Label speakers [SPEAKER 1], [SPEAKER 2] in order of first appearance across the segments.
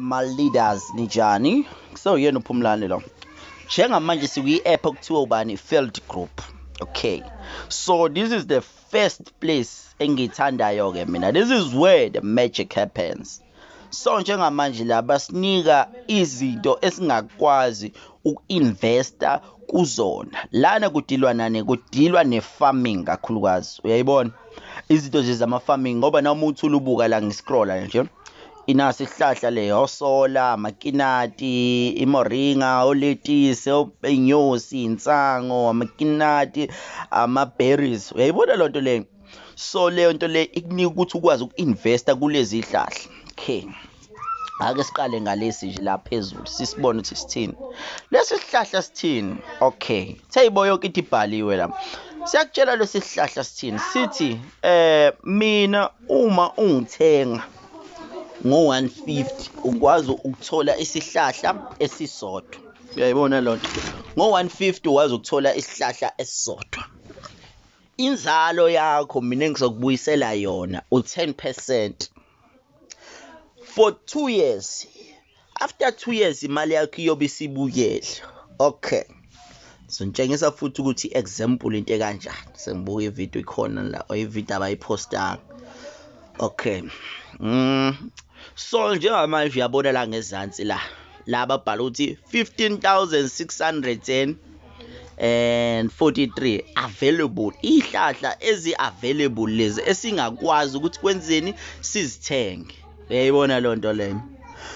[SPEAKER 1] Ma-leaders, ninjani? So yena uPhumlani lo. Njengamanje sikwi-app okuthiwa ubani? Field Group. Okay, so this is the first place engiyithandayo-ke mina. This is where the magic happens. So njengamanje la basinika izinto esingakwazi uku-investa kuzona. Lana kudilwa nani? Kudilwa ne-farming kakhulukazi. Uyayibona izinto nje zama-farming, ngoba noma uthula ubuka la, ngiscrolla nje, inaso isihlahla le, osola, amakinati, imoringa, oletisi, inyosi, insango, amakinati, ama-berries. Uyayibona loo nto leyo? So leyo nto le ikunika ukuthi ukwazi uku-investa kulezi hlahla. Okay, ake siqale ngalesi nje la phezulu, sisibone ukuthi sithini lesi sihlahla, sithini. Okay, seyibo yonke into ibhaliwe la. Siyakutshela lesi sihlahla sithini. Sithi mina uma ungithenga ngo-150, ukwazi ukuthola isihlahla esisodwa. Uyayibona loo nto? Ngo-150 ukwazi ukuthola isihlahla esisodwa. Inzalo yakho mina engizokubuyisela yona u-10% for 2 years. After 2 years imali yakho iyobe isibuyele. Okay, sonitshengisa futhi ukuthi example into ekanjani. Sengibuka ividiyo ikhona la, ividiyo abayiphostanga. Okay, so njengamanje uyabona la ngezansi la, la babhala ukuthi 15,643 available, ihlahla ezi-available lezi esingakwazi ukuthi kwenzeni, sizithenge. Uyayibona leyo nto leyo?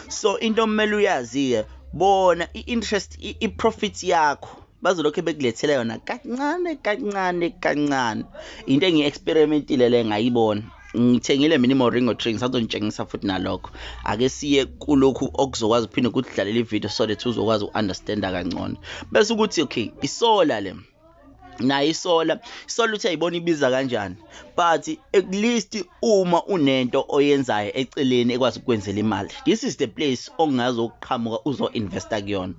[SPEAKER 1] So into omele uyazi-ke, bona i-interest, i-profit yakho bazolokhu bekulethela yona kancane kancane kancane. Into engiyi-experimentile le, ngayibona. Ngithengile mina i-moringa tree, ngisazonitshengisa futhi nalokho. Ake siye kulokhu okuzokwazi uphinde ukudlalela ividiyo so that uzokwazi uku-understanda kangcono. Bese ukuthi okay, isolar le nayo, isolar, isolar uthi ayibona ibiza kanjani, but at least uma unento oyenzayo eceleni ekwazi ukukwenzela imali, this is the place ongazoqhamuka uzo-investa kuyona.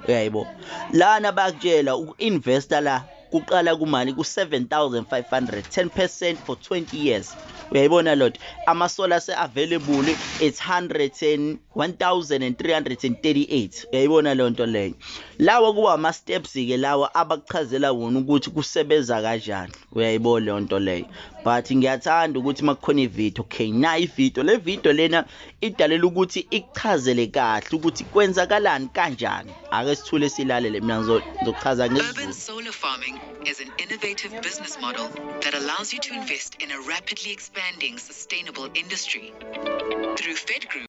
[SPEAKER 1] Uyayibo lana bayakutshela uku-investa la kuqala kumali ku-7500, 10% for 20 years. Uyayibona lotho? Ama-solar se-available, it's 100 and 1338. Uyayibona leyo nto leyo? Lawa kuba ama-steps-ke lawa abakuchazela wona ukuthi kusebenza kanjani. Uyayibona leyo nto leyo? But ngiyathanda ukuthi uma kukhona ividiyo. Okay, nayi ividiyo. Le vidiyo lena idalela ukuthi ikuchazele kahle ukuthi kwenzakalani kanjani. Ake sithule silalele, mina ngizochaza
[SPEAKER 2] Urban
[SPEAKER 1] ngesiZulu.
[SPEAKER 2] Solar farming is an innovative business model that allows you to invest in a rapidly expanding sustainable industry. Through Fed Group,